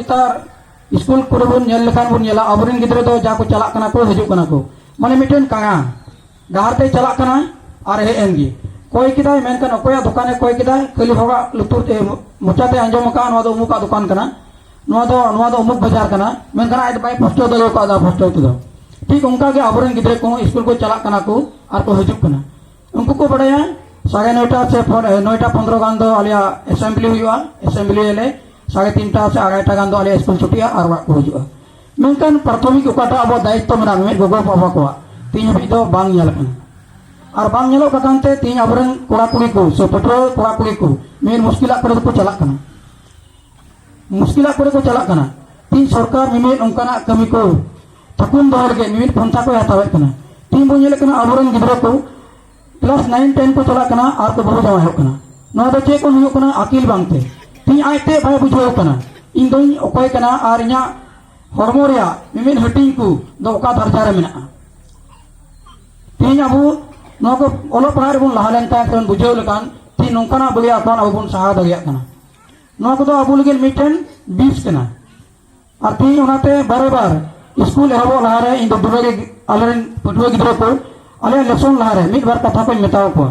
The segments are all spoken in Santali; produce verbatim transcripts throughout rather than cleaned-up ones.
ᱱᱮᱛᱟᱨ ᱥᱠᱩᱞ ᱠᱚᱨᱮ ᱵᱚᱱ ᱧᱮᱞ ᱞᱮᱠᱷᱟᱱ ᱵᱚᱱ ᱧᱮᱞᱟ, ᱟᱵᱚᱨᱮᱱ ᱜᱤᱫᱽᱨᱟᱹ ᱫᱚ ᱡᱟ ᱠᱚ ᱪᱟᱞᱟᱜ ᱠᱟᱱᱟ ᱠᱚ, ᱦᱤᱡᱩᱜ ᱠᱟᱱᱟ ᱠᱚ, ᱢᱟᱱᱮ ᱢᱤᱫᱴᱮᱱ ᱠᱟᱬᱟ ᱰᱟᱦᱟᱨ ᱛᱮᱭ ᱪᱟᱞᱟᱜ ᱠᱟᱱᱟ ᱟᱨ ᱦᱮᱡ ᱮᱱ ᱜᱮ᱾ ᱠᱚᱭ ᱠᱮᱫᱟᱭ, ᱢᱮᱱᱠᱷᱟᱱ ᱚᱠᱚᱭᱟᱜ ᱫᱚᱠᱟᱱᱮ ᱠᱚᱭ ᱠᱮᱫᱟ, ᱠᱷᱟᱹᱞᱤ ᱦᱚᱲᱟᱜ ᱞᱩᱛᱩᱨ ᱛᱮ, ᱢᱚᱪᱟᱛᱮ ᱟᱸᱡᱚᱢ ᱟᱠᱟᱫ, "ᱱᱚᱣᱟ ᱫᱚ ᱚᱢᱩᱠᱟᱜ ᱫᱚᱠᱟᱱ ᱠᱟᱱᱟ, ᱱᱚᱣᱟ ᱫᱚ, ᱱᱚᱣᱟ ᱫᱚ ᱚᱢᱩᱠ ᱵᱟᱡᱟᱨ ᱠᱟᱱᱟ", ᱢᱮᱱᱠᱷᱟᱱ ᱟᱡ ᱫᱚ ᱵᱟᱭ ᱯᱩᱥᱴᱟᱹᱣ ᱫᱟᱲᱮ ᱟᱠᱟᱫᱟ ᱯᱩᱥᱴᱟᱹᱣ ᱛᱮᱫᱚ᱾ ᱴᱷᱤᱠ ᱚᱱᱠᱟ ᱜᱮ ᱟᱵᱚᱨᱮᱱ ᱜᱤᱫᱽᱨᱟᱹ ᱠᱚᱦᱚᱸ ᱥᱠᱩᱞ ᱠᱚ ᱪᱟᱞᱟᱜ ᱠᱟᱱᱟ ᱠᱚ ᱟᱨ ᱠᱚ ᱦᱤᱡᱩᱜ ᱠᱟᱱᱟ᱾ ᱩᱱᱠᱩ ᱠᱚ ᱵᱟᱲᱟᱭᱟ ᱥᱟᱲᱮ ᱱᱚᱭᱴᱟ ᱥᱮ ᱯᱚᱱ-, ᱮ, ᱱᱚᱭᱴᱟ ᱯᱚᱱᱫᱽᱨᱚ ᱜᱟᱱ ᱫᱚ ᱟᱞᱮᱭᱟᱜ ᱮᱥᱮᱢᱵᱞᱤ ᱦᱩᱭᱩᱜᱼᱟ, ᱮᱥᱮᱢᱵᱞᱤ ᱟᱞᱮ ᱥᱟᱲᱮ ᱛᱤᱱᱴᱟ ᱥᱮ ᱟᱲᱟᱭᱴᱟ ᱜᱟᱱ ᱫᱚ ᱟᱞᱮᱭᱟᱜ ᱥᱠᱩᱞ ᱪᱷᱩᱴᱤᱜᱼᱟ ᱟᱨ ᱚᱲᱟᱜ ᱠᱚ ᱦᱤᱡᱩᱜᱼᱟ᱾ ᱢᱮᱱᱠᱷᱟᱱ ᱯᱨᱟᱛᱷᱚᱢᱤᱠ ᱚᱠᱟᱴᱟᱜ ᱟᱵᱚᱣᱟᱜ ᱫᱟᱭᱤᱛᱛᱚ ᱢᱮᱱᱟᱜᱼᱟ ᱢᱤᱢᱤᱫ ᱜᱚᱜᱚ ᱵᱟᱵᱟ ᱠᱚᱣᱟᱜ, ᱛᱮᱦᱮᱧ ᱦᱟᱹᱵᱤᱡ ᱫᱚ ᱵᱟᱝ ᱧᱮᱞ ᱟᱠᱟᱱᱟ᱾ ᱟᱨ ᱵᱟᱝ ᱧᱮᱞᱚᱜ ᱠᱟᱱ ᱛᱮ ᱛᱮᱦᱮᱧ ᱟᱵᱚᱨᱮᱱ ᱠᱚᱲᱟ ᱠᱩᱲᱤ ᱠᱚ ᱥᱮ ᱯᱟᱹᱴᱷᱩᱣᱟᱹ ᱠᱚᱲᱟ ᱠᱩᱲᱤ ᱠᱚ ᱢᱤᱢᱤᱫ ᱢᱩᱥᱠᱤᱞᱟᱜ ᱠᱚᱨᱮ ᱫᱚᱠᱚ ᱪᱟᱞᱟᱜ ᱠᱟᱱᱟ, ᱢᱩᱥᱠᱤᱞᱟᱜ ᱠᱚᱨᱮ ᱠᱚ ᱪᱟᱞᱟᱜ ᱠᱟᱱᱟ᱾ ᱛᱮᱦᱮᱧ ᱥᱚᱨᱠᱟᱨ ᱢᱤᱢᱤᱫ ᱚᱱᱠᱟᱱᱟᱜ ᱠᱟᱹᱢᱤ ᱠᱚ ᱛᱷᱟᱯᱚᱱ ᱫᱚᱦᱚ ᱞᱟᱹᱜᱤᱫ ᱢᱤᱢᱤᱫ ᱯᱚᱱᱛᱷᱟ ᱠᱚᱭ ᱦᱟᱛᱟᱣᱮᱫ ᱠᱟᱱᱟ᱾ ᱛᱮᱦᱮᱧ ᱵᱚᱱ ᱧᱮᱞᱮᱫ ᱠᱟᱱᱟ ᱟᱵᱚᱨᱮᱱ ᱜᱤᱫᱽᱨᱟᱹ ᱠᱚ ᱠᱞᱟᱥ ᱱᱟᱭᱤᱱ ᱴᱮᱱ ᱠᱚ ᱪᱟᱞᱟᱜ ᱠᱟᱱᱟ ᱟᱨ ᱠᱚ ᱵᱟᱹᱦᱩ ᱡᱟᱶᱟᱭᱚᱜ ᱠᱟᱱᱟ᱾ ᱱᱚᱣᱟ ᱫᱚ ᱪᱮᱫ ᱠᱚ ᱦᱩᱭᱩᱜ ᱠᱟᱱᱟ? ᱟᱹᱠᱤᱞ ᱵᱟᱝᱛᱮ᱾ ᱛᱮᱦᱮᱧ ᱟᱡᱛᱮ ᱵᱟᱭ ᱵᱩᱡᱷᱟᱹᱣ ᱠᱟᱱᱟ, ᱤᱧ ᱫᱚᱧ ᱚᱠᱚᱭ ᱠᱟᱱᱟ ᱟᱨ ᱤᱧᱟᱹᱜ ᱦᱚᱲᱢᱚ ᱨᱮᱭᱟᱜ ᱢᱤᱢᱤᱫ ᱦᱟᱹᱴᱤᱧ ᱠᱚ ᱫᱚ ᱚᱠᱟ ᱫᱟᱨᱡᱟ ᱨᱮ ᱢᱮᱱᱟᱜᱼᱟ᱾ ᱛᱮᱦᱮᱧ ᱟᱵᱚ ᱱᱚᱣᱟ ᱠᱚ ᱚᱞᱚᱜ ᱯᱟᱲᱦᱟᱜ ᱨᱮᱵᱚᱱ ᱞᱟᱦᱟ ᱞᱮᱱᱠᱷᱟᱱ ᱥᱮᱵᱚᱱ ᱵᱩᱡᱷᱟᱹᱣ ᱞᱮᱠᱷᱟᱱ, ᱛᱮᱦᱮᱧ ᱱᱚᱝᱠᱟᱱᱟᱜ ᱵᱟᱹᱲᱤᱡ ᱠᱷᱚᱱ ᱟᱵᱚ ᱵᱚᱱ ᱥᱟᱦᱟ ᱫᱟᱲᱮᱭᱟᱜ ᱠᱟᱱᱟ᱾ ᱱᱚᱣᱟ ᱠᱚᱫᱚ ᱟᱵᱚ ᱞᱟᱹᱜᱤᱫ ᱢᱤᱫᱴᱮᱱ ᱵᱤᱥ ᱠᱟᱱᱟ᱾ ᱟᱨ ᱛᱮᱦᱮᱧ ᱚᱱᱟᱛᱮ ᱵᱟᱨᱮ ᱵᱟᱨ ᱥᱠᱩᱞ ᱮᱦᱚᱵᱚᱜ ᱞᱟᱦᱟᱨᱮ ᱤᱧ ᱫᱚ ᱫᱩᱞᱟᱹᱲᱤ ᱟᱞᱮᱨᱮᱱ ᱯᱟᱹᱴᱷᱩᱣᱟᱹ ᱜᱤᱫᱽᱨᱟᱹ ᱠᱚ ᱟᱞᱮᱭᱟᱜ ᱞᱮᱥᱚᱱ ᱞᱟᱦᱟᱨᱮ ᱢᱤᱫ ᱵᱟᱨ ᱠᱟᱛᱷᱟ ᱠᱚᱧ ᱢᱮᱛᱟ ᱠᱚᱣᱟ᱾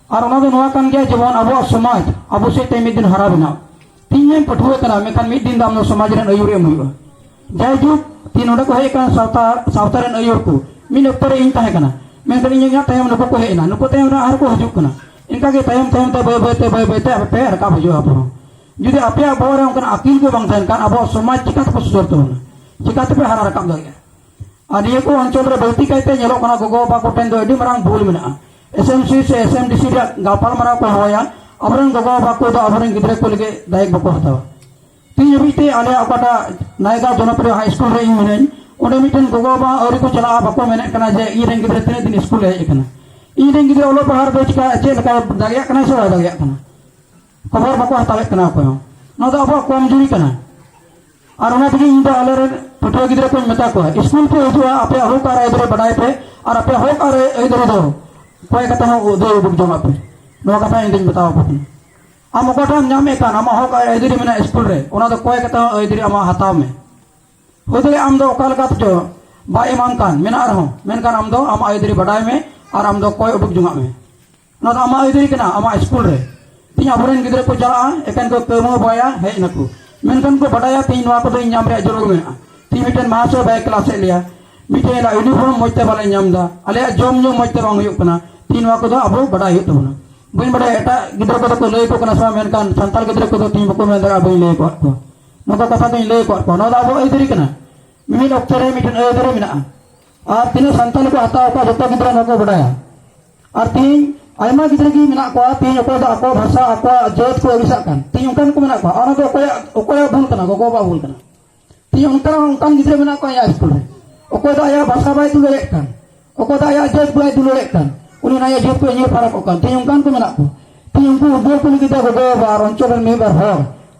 ᱟᱨ ᱚᱱᱟ ᱫᱚ ᱱᱚᱣᱟ ᱠᱟᱱ ᱜᱮᱭᱟ, ᱡᱮᱢᱚᱱ ᱟᱵᱚᱣᱟᱜ ᱥᱚᱢᱟᱡᱽ ᱟᱵᱚ ᱥᱮᱫ ᱛᱮ ᱢᱤᱫ ᱫᱤᱱ ᱦᱟᱨᱟ ᱵᱮᱱᱟᱣ᱾ ᱛᱮᱦᱮᱧ ᱮᱢ ᱯᱟᱹᱴᱷᱩᱣᱟᱹ ᱠᱟᱱᱟ, ᱢᱮᱱᱠᱷᱟᱱ ᱢᱤᱫ ᱫᱤᱱ ᱫᱚ ᱟᱢ ᱫᱚ ᱥᱚᱢᱟᱡᱽ ᱨᱮᱱ ᱟᱹᱭᱩᱨᱮᱢ ᱦᱩᱭᱩᱜᱼᱟ᱾ ᱡᱟᱭᱡᱩᱜᱽ, ᱛᱮᱦᱮᱧ ᱱᱚᱰᱮ ᱠᱚ ᱦᱮᱡ ᱟᱠᱟᱱ ᱥᱟᱶᱛᱟ, ᱥᱟᱶᱛᱟ ᱨᱮᱱ ᱟᱹᱭᱩᱨ ᱠᱚ, ᱢᱤᱫ ᱚᱠᱛᱚ ᱨᱮ ᱤᱧ ᱛᱟᱦᱮᱸ ᱠᱟᱱᱟ, ᱢᱮᱱᱠᱷᱟᱱ ᱤᱧ ᱤᱧᱟᱹᱜ ᱛᱟᱭᱚᱢ ᱱᱩᱠᱩ ᱠᱚ ᱦᱮᱡ ᱮᱱᱟ, ᱱᱩᱠᱩ ᱛᱟᱭᱚᱢ ᱨᱮ ᱟᱨᱦᱚᱸ ᱠᱚ ᱦᱤᱡᱩᱜ ᱠᱟᱱᱟ᱾ ᱤᱱᱠᱟᱹ ᱜᱮ ᱛᱟᱭᱚᱢ ᱛᱟᱭᱚᱢ ᱛᱮ ᱵᱟᱹᱭ ᱵᱟᱹᱭ ᱛᱮ ᱵᱟᱹᱭ ᱵᱟᱹᱭ ᱛᱮ ᱟᱯᱮ ᱯᱮ ᱨᱟᱠᱟᱵ ᱦᱤᱡᱩᱜᱼᱟ ᱟᱯᱮ ᱦᱚᱸ᱾ ᱡᱩᱫᱤ ᱟᱯᱮᱭᱟᱜ ᱵᱚᱦᱚᱜ ᱨᱮ ᱚᱱᱠᱟᱱᱟᱜ ᱟᱹᱠᱤᱞ ᱠᱚ ᱵᱟᱝ ᱛᱟᱦᱮᱱ ᱠᱷᱟᱱ, ᱟᱵᱚᱣᱟᱜ ᱥᱚᱢᱟᱡᱽ ᱪᱤᱠᱟᱹ ᱛᱮᱯᱮ ᱥᱩᱥᱟᱹᱨ ᱛᱟᱵᱚᱱᱟ? ᱪᱤᱠᱟᱹ ᱛᱮᱯᱮ ᱦᱟᱨᱟ ᱨᱟᱠᱟᱵ ᱫᱟᱲᱮᱭᱟᱜᱼᱟ? ᱟᱨ ᱱᱤᱭᱟᱹ ᱠᱚ ᱚᱧᱪᱚᱞ ᱨᱮ ᱵᱟᱹᱲᱛᱤ ᱠᱟᱭᱛᱮ ᱧᱮᱞᱚᱜ ᱠᱟᱱᱟ, ᱜᱚᱜᱚ ᱵᱟᱵᱟ ᱠᱚᱴᱷᱮᱱ ᱫᱚ ᱟᱹᱰᱤ ᱢᱟᱨᱟᱝ ᱵᱷᱩᱞ ᱢᱮᱱᱟᱜᱼᱟ᱾ ᱮᱥ ᱮᱢ ᱥᱤ ᱥᱮ ᱮᱥ ᱮᱢ ᱰᱤ ᱥᱤ ᱨᱮᱭᱟᱜ ᱜᱟᱯᱟᱞᱢᱟᱨᱟᱣ ᱠᱚ ᱦᱚᱦᱚᱭᱟ, ᱟᱵᱚᱨᱮᱱ ᱜᱚᱜᱚ ᱵᱟᱵᱟ ᱠᱚᱫᱚ ᱟᱵᱚᱨᱮᱱ ᱜᱤᱫᱽᱨᱟᱹ ᱠᱚ ᱞᱟᱹᱜᱤᱫ ᱫᱟᱭᱤᱛ ᱵᱟᱠᱚ ᱦᱟᱛᱟᱣᱟ᱾ ᱛᱮᱦᱮᱧ ᱦᱟᱹᱵᱤᱡ ᱛᱮ ᱟᱞᱮᱭᱟᱜ ᱚᱠᱟᱴᱟᱜ ᱱᱟᱭᱜᱟᱸᱣ ᱡᱚᱱᱚᱯᱨᱤᱭᱚ ᱦᱟᱭ ᱥᱠᱩᱞ ᱨᱮ ᱤᱧ ᱢᱤᱱᱟᱹᱧ, ᱚᱸᱰᱮ ᱢᱤᱫᱴᱮᱱ ᱜᱚᱜᱚ ᱵᱟᱵᱟ ᱟᱹᱣᱨᱤ ᱠᱚ ᱪᱟᱞᱟᱜᱼᱟ, ᱵᱟᱠᱚ ᱢᱮᱱᱮᱫ ᱠᱟᱱᱟ ᱡᱮ ᱤᱧ ᱨᱮᱱ ᱜᱤᱫᱽᱨᱟᱹ ᱛᱤᱱᱟᱹᱜ ᱫᱤᱱ ᱥᱠᱩᱞ ᱮ ᱦᱮᱡ ᱟᱠᱟᱱᱟ᱾ ᱤᱧ ᱨᱮᱱ ᱜᱤᱫᱽᱨᱟᱹ ᱚᱞᱚᱜ ᱯᱟᱲᱦᱟᱜ ᱨᱮᱫᱚ ᱪᱤᱠᱟ, ᱪᱮᱫ ᱞᱮᱠᱟ ᱫᱟᱲᱮᱭᱟᱜ ᱠᱟᱱᱟᱭ ᱥᱮ ᱵᱟᱭ ᱫᱟᱲᱮᱭᱟᱜ ᱠᱟᱱᱟ, ᱠᱷᱚᱵᱚᱨ ᱵᱟᱠᱚ ᱦᱟᱛᱟᱣᱮᱫ ᱠᱟᱱᱟ ᱚᱠᱚᱭ ᱦᱚᱸ᱾ ᱱᱚᱣᱟ ᱫᱚ ᱟᱵᱚᱣᱟᱜ ᱠᱚᱢᱡᱩᱨᱤ ᱠᱟᱱᱟ᱾ ᱟᱨ ᱚᱱᱟ ᱛᱮᱜᱮ ᱤᱧ ᱫᱚ ᱟᱞᱮᱨᱮᱱ ᱯᱟᱹᱴᱷᱩᱣᱟᱹ ᱜᱤᱫᱽᱨᱟᱹ ᱠᱚᱧ ᱢᱮᱛᱟ ᱠᱚᱣᱟ, ᱥᱠᱩᱞ ᱯᱮ ᱦᱤᱡᱩᱜᱼᱟ, ᱟᱯᱮᱭᱟᱜ ᱦᱚᱠ ᱟᱨ ᱟᱹᱭᱫᱟᱹᱨᱤ ᱵᱟᱰᱟᱭ ᱯᱮ, ᱟᱨ ᱟᱯᱮᱭᱟᱜ ᱦᱚᱠ ᱟᱨ ᱟᱹᱭᱫᱟᱹᱨᱤ ᱫᱚ ᱚᱠᱚᱭ ᱠᱟᱛᱮ ᱦᱚᱸ ᱩᱫᱩᱜ ᱩᱰᱩᱠ ᱡᱚᱝ ᱟᱯᱮ᱾ ᱱᱚᱣᱟ ᱠᱟᱛᱷᱟ ᱤᱧ ᱫᱚᱧ ᱢᱮᱛᱟ ᱟᱠᱚ ᱠᱟᱱᱟ᱾ ᱟᱢ ᱚᱠᱟᱴᱟᱜ ᱮᱢ ᱧᱟᱢᱮᱫ ᱠᱟᱱ, ᱟᱢᱟᱜ ᱦᱚᱠ ᱟᱹᱭᱫᱟᱹᱨᱤ ᱢᱮᱱᱟᱜᱼᱟ ᱥᱠᱩᱞ ᱨᱮ, ᱚᱱᱟ ᱫᱚ ᱠᱚᱭ ᱠᱟᱛᱮ ᱦᱚᱸ ᱟᱹᱭᱫᱟᱹᱨᱤ ᱟᱢᱟᱜ ᱦᱟᱛᱟᱣ ᱢᱮ᱾ ᱦᱩᱭ ᱫᱟᱲᱮᱭᱟᱜᱼᱟ ᱟᱢ ᱫᱚ ᱚᱠᱟ ᱞᱮᱠᱟ ᱛᱮᱪᱚ ᱵᱟᱭ ᱮᱢᱟᱢ ᱠᱟᱱ, ᱢᱮᱱᱟᱜ ᱨᱮᱦᱚᱸ, ᱢᱮᱱᱠᱷᱟᱱ ᱟᱢ ᱫᱚ ᱟᱢᱟᱜ ᱟᱹᱭᱫᱟᱹᱨᱤ ᱵᱟᱰᱟᱭ ᱢᱮ ᱟᱨ ᱟᱢ ᱫᱚ ᱠᱚᱭ ᱩᱰᱩᱠ ᱡᱚᱝᱟᱜ ᱢᱮ᱾ ᱚᱱᱟ ᱫᱚ ᱟᱢᱟᱜ ᱟᱹᱭᱫᱟᱹᱨᱤ ᱠᱟᱱᱟ, ᱟᱢᱟᱜ ᱥᱠᱩᱞ ᱨᱮ᱾ ᱛᱮᱦᱮᱧ ᱟᱵᱚᱨᱮᱱ ᱜᱤᱫᱽᱨᱟᱹ ᱠᱚ ᱪᱟᱞᱟᱜᱼᱟ, ᱮᱠᱮᱱ ᱠᱚ ᱠᱟᱹᱣᱢᱟᱹᱣ ᱵᱟᱲᱟᱭᱟ, ᱦᱮᱡ ᱱᱟᱠᱚ᱾ ᱢᱮᱱᱠᱷᱟᱱ ᱠᱚ ᱵᱟᱰᱟᱭᱟ ᱛᱮᱦᱮᱧ ᱱᱚᱣᱟ ᱠᱚᱫᱚ ᱤᱧ ᱧᱟᱢ ᱨᱮᱭᱟᱜ ᱡᱟᱹᱨᱩᱲ ᱢᱮᱱᱟᱜᱼᱟ᱾ ᱛᱮᱦᱮᱧ ᱢᱤᱫᱴᱮᱱ ᱢᱟᱦᱟᱥᱚᱭ ᱵᱟᱭ ᱠᱞᱟᱥ ᱮᱫ ᱞᱮᱭᱟ, ᱢᱤᱫᱴᱮᱱ ᱞᱟ ᱤᱭᱩᱱᱤᱯᱷᱚᱨᱢ ᱢᱚᱡᱽ ᱛᱮ ᱵᱟᱞᱮ ᱧᱟᱢ ᱮᱫᱟ, ᱟᱞᱮᱭᱟᱜ ᱡᱚᱢ ᱧᱩ ᱢᱚᱡᱽ ᱛᱮ ᱵᱟᱝ ᱦᱩᱭᱩᱜ ᱠᱟᱱᱟ᱾ ᱛᱮᱦᱮᱧ ᱱᱚᱣᱟ ᱠᱚᱫᱚ ᱟᱵᱚ ᱵᱟᱰᱟᱭ ᱦᱩᱭᱩᱜ ᱛᱟᱵᱚᱱᱟ᱾ ᱵᱟᱹᱧ ᱵᱟᱰᱟᱭᱟ ᱮᱴᱟᱜ ᱜᱤᱫᱽᱨᱟᱹ ᱠᱚᱫᱚ ᱠᱚ ᱞᱟᱹᱭ ᱟᱠᱚ ᱠᱟᱱᱟ ᱥᱮ ᱵᱟᱝ, ᱢᱮᱱᱠᱷᱟᱱ ᱥᱟᱱᱛᱟᱲ ᱜᱤᱫᱽᱨᱟᱹ ᱠᱚᱫᱚ ᱛᱮᱦᱮᱧ ᱵᱟᱠᱚ ᱢᱮᱱ ᱫᱟᱲᱮᱭᱟᱜᱼᱟ ᱵᱟᱹᱧ ᱞᱟᱹᱭ ᱟᱠᱟᱫ ᱠᱚᱣᱟ᱾ ᱱᱚᱣᱟ ᱠᱚ ᱠᱟᱛᱷᱟ ᱫᱚᱧ ᱞᱟᱹᱭ ᱟᱠᱟᱫ ᱠᱚᱣᱟ᱾ ᱱᱚᱣᱟ ᱫᱚ ᱟᱵᱚᱣᱟᱜ ᱟᱹᱭᱫᱟᱹᱨᱤ ᱠᱟᱱᱟ᱾ ᱢᱤᱢᱤᱫ ᱚᱠᱛᱚ ᱨᱮ ᱢᱤᱫᱴᱮᱱ ᱟᱹᱭᱫᱟᱹᱨᱤ ᱢᱮᱱᱟᱜᱼᱟ᱾ ᱟᱨ ᱛᱤᱱᱟᱹᱜ ᱥᱟᱱᱛᱟᱲ ᱠᱚ ᱦᱟᱛᱟᱣ ᱠᱚᱣᱟ, ᱡᱚᱛᱚ ᱜᱤᱫᱽᱨᱟᱹ ᱱᱚᱣᱟ ᱠᱚ ᱵᱟᱰᱟᱭᱟ᱾ ᱟᱨ ᱛᱮᱦᱮᱧ ᱟᱭᱢᱟ ᱜᱤᱫᱽᱨᱟᱹ ᱜᱮ ᱢᱮᱱᱟᱜ ᱠᱚᱣᱟ, ᱛᱮᱦᱮᱧ ᱚᱠᱚᱭ ᱫᱚ ᱟᱠᱚ ᱵᱷᱟᱥᱟ, ᱟᱠᱚᱣᱟᱜ ᱡᱟᱹᱛ ᱠᱚ ᱟᱹᱲᱤᱥᱟᱜ ᱠᱟᱱ, ᱛᱮᱦᱮᱧ ᱚᱱᱠᱟᱱ ᱠᱚ ᱢᱮᱱᱟᱜ ᱠᱚᱣᱟ᱾ ᱚᱱᱟ ᱫᱚ ᱚᱠᱚᱭᱟᱜ, ᱚᱠᱚᱭᱟᱜ ᱵᱷᱩᱞ ᱠᱟᱱᱟ? ᱜᱚᱜᱚ ᱵᱟᱵᱟᱣᱟᱜ ᱵᱷᱩᱞ ᱠᱟᱱᱟ᱾ ᱛᱮᱦᱮᱧ ᱚᱱᱠᱟ ᱦᱚᱸ ᱚᱱᱠᱟᱱ ᱜᱤᱫᱽᱨᱟᱹ ᱢᱮᱱᱟᱜ ᱠᱚᱣᱟ ᱤᱧᱟᱹᱜ ᱥᱠᱩᱞ ᱨᱮ, ᱚᱠᱚᱭ ᱫᱚ ᱟᱭᱟᱜ ᱵᱷᱟᱥᱟ ᱵᱟᱭ ᱫᱩᱞᱟᱹᱲᱮᱫ ᱠᱟᱱ, ᱚᱠᱚᱭ ᱫᱚ ᱟᱭᱟᱜ ᱡᱟᱹᱛ ᱵᱟᱭ ᱫᱩᱞᱟᱹᱲᱮᱫ ᱠᱟᱱ, ᱩᱱᱤ ᱚᱱᱟ ᱟᱭᱟᱜ ᱡᱟᱹᱛ ᱠᱚ ᱧᱤᱨ ᱯᱷᱟᱨᱟᱠᱚᱜ ᱠᱟᱱ᱾ ᱛᱮᱦᱮᱧ ᱚᱱᱠᱟᱱ ᱠᱚ ᱢᱮᱱᱟᱜ ᱠᱚᱣᱟ᱾ ᱛᱮᱦᱮᱧ ᱩᱱᱠᱩ ᱩᱫᱽᱜᱟᱹᱣ ᱠᱚ ᱞᱟᱹᱜᱤᱫ ᱛᱮ ᱜᱚᱜᱚ ᱵᱟᱵᱟ ᱟᱨ ᱚᱧᱪᱚᱞ ᱨᱮᱱ ᱢᱤᱫ ᱵᱟᱨ ᱦᱚᱲ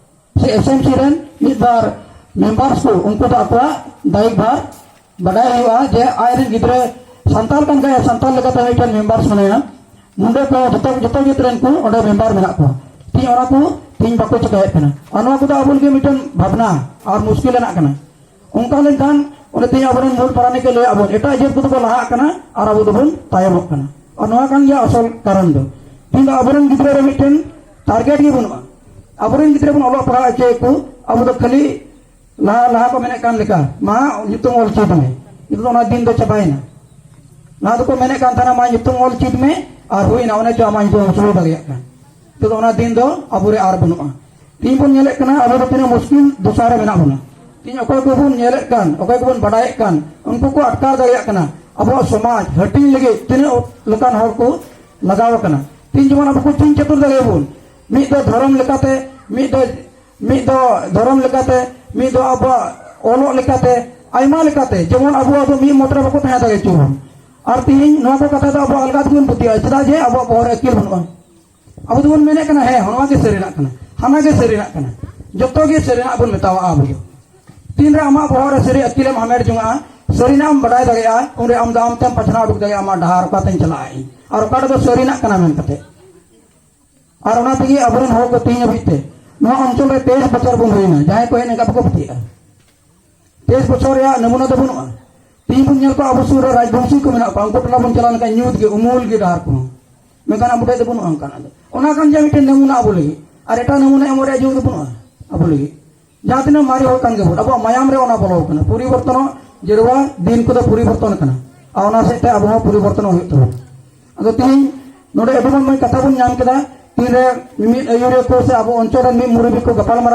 ᱥᱮ ᱮᱥ ᱮᱢ ᱥᱤ ᱨᱮᱱ ᱢᱤᱫ ᱵᱟᱨ ᱢᱮᱢᱵᱟᱨᱥ ᱠᱚ, ᱩᱱᱠᱩ ᱫᱚ ᱟᱠᱚᱣᱟᱜ ᱫᱟᱭᱤᱠ ᱵᱷᱟᱨ ᱵᱟᱰᱟᱭ ᱦᱩᱭᱩᱜᱼᱟ ᱡᱮ ᱟᱡ ᱨᱮᱱ ᱜᱤᱫᱽᱨᱟᱹ ᱥᱟᱱᱛᱟᱲ ᱠᱟᱱ ᱠᱷᱟᱡ ᱥᱟᱱᱛᱟᱲ ᱞᱮᱠᱟᱛᱮ ᱢᱤᱫᱴᱮᱱ ᱢᱮᱢᱵᱟᱨᱥ ᱢᱮᱱᱟᱭᱟ, ᱱᱚᱰᱮ ᱠᱚ ᱡᱚᱛᱚ, ᱡᱚᱛᱚ ᱡᱟᱹᱛ ᱨᱮᱱ ᱠᱚ ᱚᱸᱰᱮ ᱢᱮᱢᱵᱟᱨ ᱢᱮᱱᱟᱜ ᱠᱚᱣᱟ᱾ ᱛᱮᱦᱮᱧ ᱚᱱᱟ ᱠᱚ ᱛᱮᱦᱮᱧ ᱵᱟᱠᱚ ᱪᱤᱠᱟᱹᱭᱮᱫ ᱠᱟᱱᱟ᱾ ᱟᱨ ᱱᱚᱣᱟ ᱠᱚᱫᱚ ᱟᱵᱚ ᱞᱟᱹᱜᱤᱫ ᱢᱤᱫᱴᱮᱱ ᱵᱷᱟᱵᱽᱱᱟ ᱟᱨ ᱢᱩᱥᱠᱤᱞ ᱨᱮᱱᱟᱜ ᱠᱟᱱᱟ᱾ ᱚᱱᱠᱟ ᱞᱮᱱᱠᱷᱟᱱ ᱚᱸᱰᱮ ᱛᱮᱦᱮᱧ ᱟᱵᱚᱨᱮᱱ ᱢᱩᱞ ᱯᱟᱨᱟᱱᱤᱠ ᱮ ᱞᱟᱹᱭ ᱟᱵᱚᱱ, ᱮᱴᱟᱜ ᱡᱟᱹᱛ ᱠᱚᱫᱚ ᱠᱚ ᱞᱟᱦᱟᱜ ᱠᱟᱱᱟ ᱟᱨ ᱟᱵᱚ ᱫᱚᱵᱚᱱ ᱛᱟᱭᱚᱢᱚᱜ ᱠᱟᱱᱟ᱾ ᱟᱨ ᱱᱚᱣᱟ ᱠᱟᱱ ᱜᱮᱭᱟ ᱟᱥᱚᱞ ᱠᱟᱨᱚᱱ ᱫᱚ᱾ ᱛᱮᱦᱮᱧ ᱫᱚ ᱟᱵᱚᱨᱮᱱ ᱜᱤᱫᱽᱨᱟᱹ ᱨᱮ ᱢᱤᱫᱴᱮᱱ ᱴᱟᱨᱜᱮᱴ ᱜᱮ ᱵᱟᱹᱱᱩᱜᱼᱟ᱾ ᱟᱵᱚᱨᱮᱱ ᱜᱤᱫᱽᱨᱟᱹ ᱵᱚᱱ ᱚᱞᱚᱜ ᱯᱟᱲᱦᱟᱣ ᱦᱚᱪᱚᱭᱮᱫ ᱠᱚ, ᱟᱵᱚ ᱫᱚ ᱠᱷᱟᱹᱞᱤ ᱞᱟᱦᱟ, ᱞᱟᱦᱟ ᱠᱚ ᱢᱮᱱᱮᱫ ᱠᱟᱱ ᱞᱮᱠᱟ, "ᱢᱟ ᱧᱩᱛᱩᱢ ᱚᱞ ᱪᱮᱫ ᱢᱮ", ᱱᱤᱛᱚᱜ ᱫᱚ ᱚᱱᱟ ᱫᱤᱱ ᱫᱚ ᱪᱟᱵᱟᱭᱮᱱᱟ᱾ ᱞᱟᱦᱟ ᱫᱚᱠᱚ ᱢᱮᱱᱮᱫ ᱠᱟᱱ ᱛᱟᱦᱮᱱᱟ, "ᱢᱟ ᱧᱩᱛᱩᱢ ᱚᱞ ᱪᱮᱫ ᱢᱮ", ᱟᱨ ᱦᱩᱭᱱᱟ, ᱚᱱᱮ ᱪᱚ ᱟᱢᱟᱜ ᱧᱩᱛᱩᱢ ᱦᱚᱸ ᱥᱩᱨᱩ ᱫᱟᱲᱮᱭᱟᱜ ᱠᱟᱱ᱾ ᱱᱤᱛᱚᱜ ᱫᱚ ᱚᱱᱟ ᱫᱤᱱ ᱫᱚ ᱟᱵᱚᱨᱮ ᱟᱨ ᱵᱟᱹᱱᱩᱜᱼᱟ᱾ ᱛᱮᱦᱮᱧ ᱵᱚᱱ ᱧᱮᱞᱮᱫ ᱠᱟᱱᱟ ᱟᱵᱚ ᱫᱚ ᱛᱤᱱᱟᱹᱜ ᱢᱩᱥᱠᱤᱞ ᱫᱚᱥᱟ ᱨᱮ ᱢᱮᱱᱟᱜ ᱵᱚᱱᱟ᱾ ᱛᱮᱦᱮᱧ ᱚᱠᱚᱭ ᱠᱚᱵᱚᱱ ᱧᱮᱞᱮᱫ ᱠᱟᱱ, ᱚᱠᱚᱭ ᱠᱚᱵᱚᱱ ᱵᱟᱰᱟᱭᱮᱫ ᱠᱟᱱ, ᱩᱱᱠᱩ ᱠᱚ ᱟᱴᱠᱟᱨ ᱫᱟᱲᱮᱭᱟᱜ ᱠᱟᱱᱟ᱾ ᱟᱵᱚᱣᱟᱜ ᱥᱚᱢᱟᱡᱽ ᱦᱟᱹᱴᱤᱧ ᱞᱟᱹᱜᱤᱫ ᱛᱤᱱᱟᱹᱜ ᱞᱮᱠᱟᱱ ᱦᱚᱲ ᱠᱚ ᱞᱟᱜᱟᱣ ᱟᱠᱟᱱᱟ᱾ ᱛᱮᱦᱮᱧ ᱡᱮᱢᱚᱱ ᱟᱵᱚ ᱠᱚ ᱪᱤᱱ ᱪᱟᱹᱛᱩᱨ ᱫᱟᱲᱮᱭᱟᱵᱚᱱ, ᱢᱤᱫ ᱫᱚ ᱫᱷᱚᱨᱚᱢ ᱞᱮᱠᱟᱛᱮ, ᱢᱤᱫ ᱫᱚ, ᱢᱤᱫ ᱫᱚ ᱫᱷᱚᱨᱚᱢ ᱞᱮᱠᱟᱛᱮ, ᱢᱤᱫ ᱫᱚ ᱟᱵᱚᱣᱟᱜ ᱚᱞᱚᱜ ᱞᱮᱠᱟᱛᱮ, ᱟᱭᱢᱟ ᱞᱮᱠᱟᱛᱮ ᱡᱮᱢᱚᱱ ᱟᱵᱚ, ᱟᱵᱚ ᱢᱤᱫ ᱢᱚᱛ ᱨᱮ ᱵᱟᱠᱚ ᱛᱟᱦᱮᱸ ᱫᱟᱲᱮ ᱦᱚᱪᱚ ᱵᱚᱱ᱾ ᱟᱨ ᱛᱮᱦᱮᱧ ᱱᱚᱣᱟ ᱠᱚ ᱠᱟᱛᱷᱟ ᱫᱚ ᱟᱵᱚ ᱟᱞᱜᱟ ᱛᱮᱵᱚᱱ ᱯᱟᱹᱛᱭᱟᱹᱜᱼᱟ, ᱪᱮᱫᱟᱜ ᱡᱮ ᱟᱵᱚᱣᱟᱜ ᱵᱚᱦᱚᱜ ᱨᱮ ᱟᱹᱠᱤᱞ ᱵᱟᱹᱱᱩᱜᱼᱟ᱾ ᱟᱵᱚ ᱫᱚᱵᱚᱱ ᱢᱮᱱᱮᱫ ᱠᱟᱱᱟ, "ᱦᱮᱸ, ᱱᱚᱣᱟ ᱜᱮ ᱥᱟᱹᱨᱤᱱᱟᱜ ᱠᱟᱱᱟ, ᱦᱟᱱᱟ ᱜᱮ ᱥᱟᱹᱨᱤᱱᱟᱜ ᱠᱟᱱᱟ", ᱡᱚᱛᱚ ᱜᱮ ᱥᱟᱹᱨᱤᱱᱟᱜ ᱵᱚᱱ ᱢᱮᱛᱟᱣᱟᱜᱼᱟ ᱟᱵᱚ ᱫᱚ᱾ ᱛᱤᱱᱨᱮ ᱟᱢᱟᱜ ᱵᱚᱦᱚᱜ ᱨᱮ ᱥᱟᱹᱨᱤ ᱟᱹᱠᱤᱞᱮᱢ ᱦᱟᱢᱮᱴ ᱡᱚᱝᱟᱜᱼᱟ, ᱥᱟᱹᱨᱤᱱᱟᱜ ᱮᱢ ᱵᱟᱰᱟᱭ ᱫᱟᱲᱮᱭᱟᱜᱼᱟ, ᱩᱱᱨᱮ ᱟᱢ ᱫᱚ ᱟᱢ ᱛᱮᱢ ᱯᱟᱪᱷᱱᱟᱣ ᱩᱰᱩᱠ ᱫᱟᱲᱮᱭᱟᱜᱼᱟ ᱟᱢᱟᱜ ᱰᱟᱦᱟᱨ, ᱚᱠᱟᱛᱮᱧ ᱪᱟᱞᱟᱜᱼᱟ ᱤᱧ, ᱟᱨ ᱚᱠᱟᱴᱟᱜ ᱫᱚ ᱥᱟᱹᱨᱤᱱᱟᱜ ᱠᱟᱱᱟ ᱢᱮᱱ ᱠᱟᱛᱮ᱾ ᱟᱨ ᱚᱱᱟ ᱛᱮᱜᱮ ᱟᱵᱚᱨᱮᱱ ᱦᱚᱲ ᱠᱚ ᱛᱮᱦᱮᱧ ᱦᱟᱹᱵᱤᱡ ᱛᱮ ᱱᱚᱣᱟ ᱚᱧᱪᱚᱞ ᱨᱮ ᱛᱮᱭᱤᱥ ᱵᱚᱪᱷᱚᱨ ᱵᱚᱱ ᱦᱩᱭᱱᱟ, ᱡᱟᱦᱟᱸᱭ ᱠᱚ ᱦᱮᱡ ᱞᱮᱱᱠᱷᱟᱱ ᱵᱟᱠᱚ ᱯᱟᱹᱛᱭᱟᱹᱜᱼᱟ᱾ ᱛᱮᱭᱤᱥ ᱵᱚᱪᱷᱚᱨ ᱨᱮᱭᱟᱜ ᱱᱟᱢᱩᱱᱟ ᱫᱚ ᱵᱟᱹᱱᱩᱜᱼᱟ᱾ ᱛᱮᱦᱮᱧ ᱵᱚᱱ ᱧᱮᱞ ᱠᱚᱣᱟ ᱟᱵᱚ ᱥᱩᱨ ᱨᱮ ᱨᱟᱡᱽᱵᱚᱝᱥᱤ ᱠᱚ ᱢᱮᱱᱟᱜ ᱠᱚᱣᱟ, ᱩᱱᱠᱩ ᱴᱚᱞᱟ ᱵᱚᱱ ᱪᱟᱞᱟᱣ ᱞᱮᱱᱠᱷᱟᱱ ᱧᱩᱛ ᱜᱮ, ᱩᱢᱩᱞ ᱜᱮ ᱰᱟᱦᱟᱨ ᱠᱚᱦᱚᱸ, ᱢᱮᱱᱠᱷᱟᱱ ᱟᱵᱚ ᱴᱷᱮᱱ ᱫᱚ ᱵᱟᱹᱱᱩᱜᱼᱟ ᱚᱱᱠᱟᱱᱟᱜ ᱫᱚ᱾ ᱚᱱᱟ ᱠᱟᱱ ᱜᱮᱭᱟ ᱢᱤᱫᱴᱮᱱ ᱱᱟᱢᱩᱱᱟ ᱟᱵᱚ ᱞᱟᱹᱜᱤᱫ, ᱟᱨ ᱮᱴᱟᱜ ᱱᱟᱢᱩᱱᱟ ᱮᱢᱚᱜ ᱨᱮᱭᱟᱜ ᱡᱩᱜᱽ ᱫᱚ ᱵᱟᱹᱱᱩᱜᱼᱟ ᱟᱵᱚ ᱞᱟᱹᱜᱤᱫ᱾ ᱡᱟᱦᱟᱸ ᱛᱤᱱᱟᱹᱜ ᱢᱟᱨᱮ ᱦᱚᱲ ᱠᱟᱱ ᱜᱮᱵᱚᱱ, ᱟᱵᱚᱣᱟᱜ ᱢᱟᱭᱟᱢ ᱨᱮ ᱚᱱᱟ ᱵᱚᱞᱚ ᱟᱠᱟᱱᱟ᱾ ᱯᱚᱨᱤᱵᱚᱨᱛᱚᱱᱚᱜ ᱡᱟᱹᱨᱩᱲᱟ, ᱫᱤᱱ ᱠᱚᱫᱚ ᱯᱚᱨᱤᱵᱚᱨᱛᱚᱱ ᱟᱠᱟᱱᱟ, ᱟᱨ ᱚᱱᱟ ᱥᱮᱫ ᱛᱮ ᱟᱵᱚ ᱦᱚᱸ ᱯᱚᱨᱤᱵᱚᱨᱛᱚᱱᱚᱜ ᱦᱩᱭᱩᱜ ᱛᱟᱵᱚᱱᱟ᱾ ᱟᱫᱚ ᱛᱮᱦᱮᱧ ᱱᱚᱰᱮ ᱟᱹᱰᱤ ᱢᱚᱡᱽ ᱢᱚᱡᱽ ᱠᱟᱛᱷᱟ ᱵᱚᱱ ᱧᱟᱢ ᱠᱮᱫᱟ᱾ ᱛᱤᱱᱨᱮ ᱢᱤᱢᱤᱫ ᱟᱹᱭᱩᱨᱤᱭᱟᱹ ᱠᱚ ᱥᱮ ᱟᱵᱚ ᱚᱧᱪᱚᱞ ᱨᱮᱱ ᱢᱤᱫ ᱢᱩᱨᱩᱵᱤ ᱠᱚ ᱜᱟᱯᱟᱞ ᱢᱟᱨᱟᱣ